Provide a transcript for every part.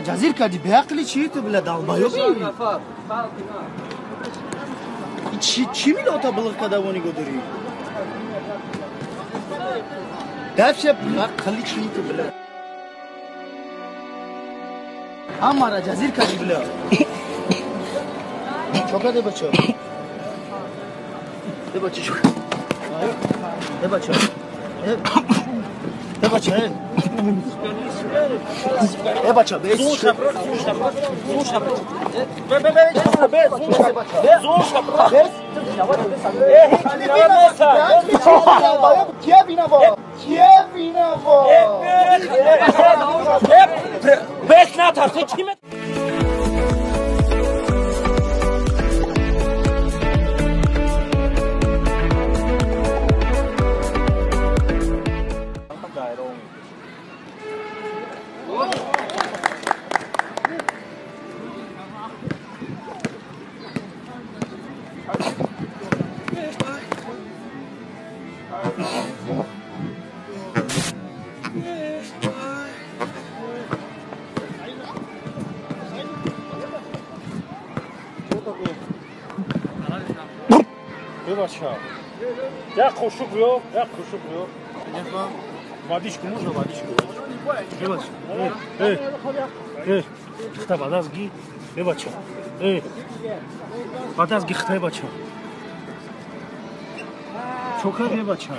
Ҷазир кардӣ, беақли чӣ ту била долбоёбӣ? Чӣ милота булғ када во нигоҳ дорӣ? Дафша беақли чӣ ту била? Ҳамара ҷазир кардӣ била. Чо кардӣ бача? Э бача чо? Э бача. Э бача. Э бача, бес. Я қошуқ биё, я қошуқ биё. Водичку можно, водичку? Э, э, хта бадазги, э бача. Э, бадазги хта бача. Чока э бача.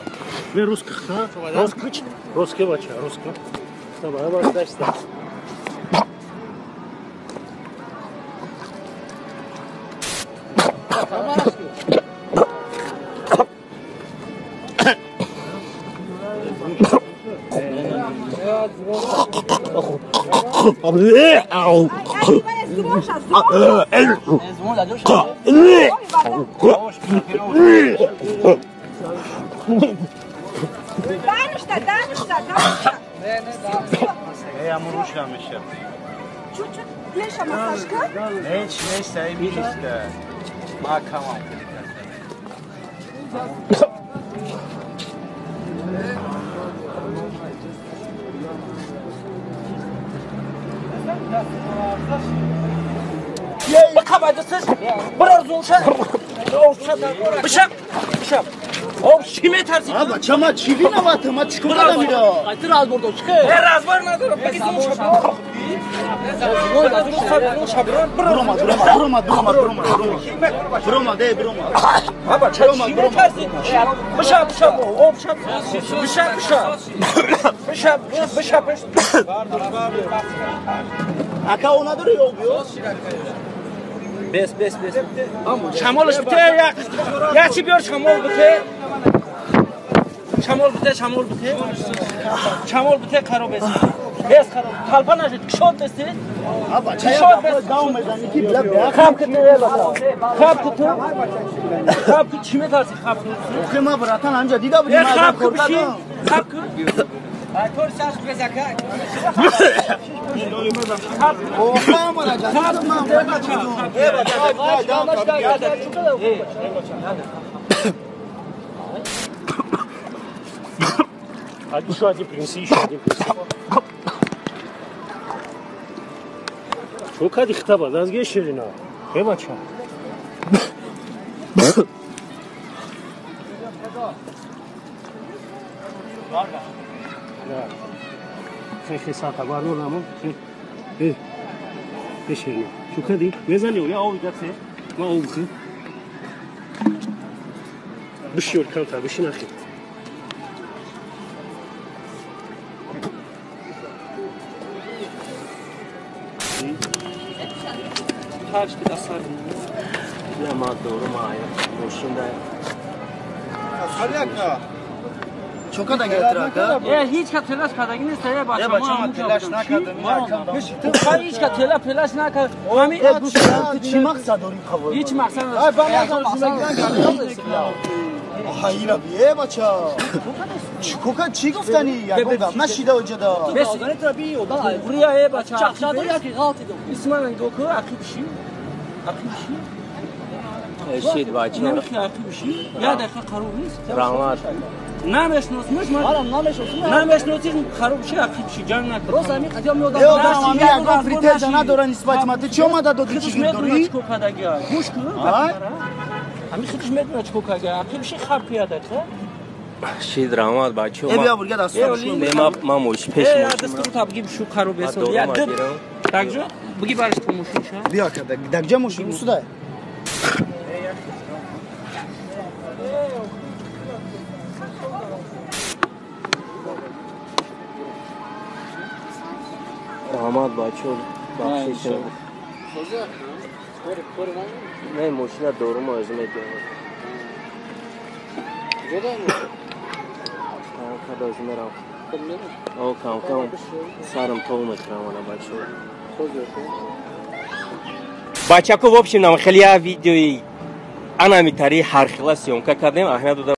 Ве русский хта, русский, русский бача, русский. Хта бадазги. Бача, ма чӣ виновата? Ма чӣ кор кардам иро? Ты разбор дошт. Э, разбор надорам. Баги зун шаб. Брома, брома, брома, брома, брома. Брома, де, брома. Бача, чӣ метарсӣ? Бишаб, бишаб, об шаб. Бишаб, бишаб. Бишаб, бишаб. Ака, о надори об ё? Бес, бес, бес. Шамолаш бите, як. Як чӣ биёр шамол бите. Шамол бите, шамол бите. Шамол бите, қаро бес. Бес қаро. Талпа нашид, кишод бести. Кишод бес. Дав мезани ки била беақл. Хаб ки ту, хаб ки ту. Хаб ки чӣ метарсӣ хаб ки? Охе ма братан анҷа дида будем. Хаб ки бишин. Хаб ки. Еще один принеси, еще один принеси. Чо кади хитаба, дазге ширина. Э бача. Хе сата барно намо. Хе. Э ширина. Чо кади? Мезани, я ови гаце. Ма ови. Бишёр камтар бишин ахи. Чока гирифтра Э, ҳеҷ ка телаш кардаги нест, э бача. Э бача, ма телаш накардам. Ҳеҷ ка тела пелаш накард. Ҳами чӣ мақсад дорӣ қабул? Ҳеҷ мақсад Ай ба ман Хайра би, э бача. Чӣ чӣ гуфтани? Ягон гап нашида оҷада. Бурия э бача. Исман гоку ақибши. Ақибши. Шид бача. Намехи ақибши. Я дақиқа қарор нест. Раҳмат. Намешносмиш ман. Намешносиш харобши ақибши ҷанг накард. Рост ҳамин қатиё меодам. Э одам ҳами ягон претензия надора нисбати ма. Ту чӣ омада додӣ чӣ медонад дорӣ? чӣ кор кардагиа. Гӯш кун. Ай? Ҳамин худаш медонад чӣ кор кардагиа. Ақибши хаб киядака. Шид раҳмат бачо. Э бия бурга дастур. Не ма ма муш пеш Э, муш. дастуру та бигӣ шу хароб Ма есон. дору Я ма д. гирам. Такжо бигӣ бараш ту мошинша. Бия карда. Дагҷа мошин усудай. Раҳмат бачо. Бахшиш. Не мошина дору ма өзүм медиҳам. Кам өзүм мерам. О кам кам сарам тов мехӯрам ана бачо. Бачако в общем нам хеле я видеои анами тари ҳархела съёмка кардем. Аҳмад дода.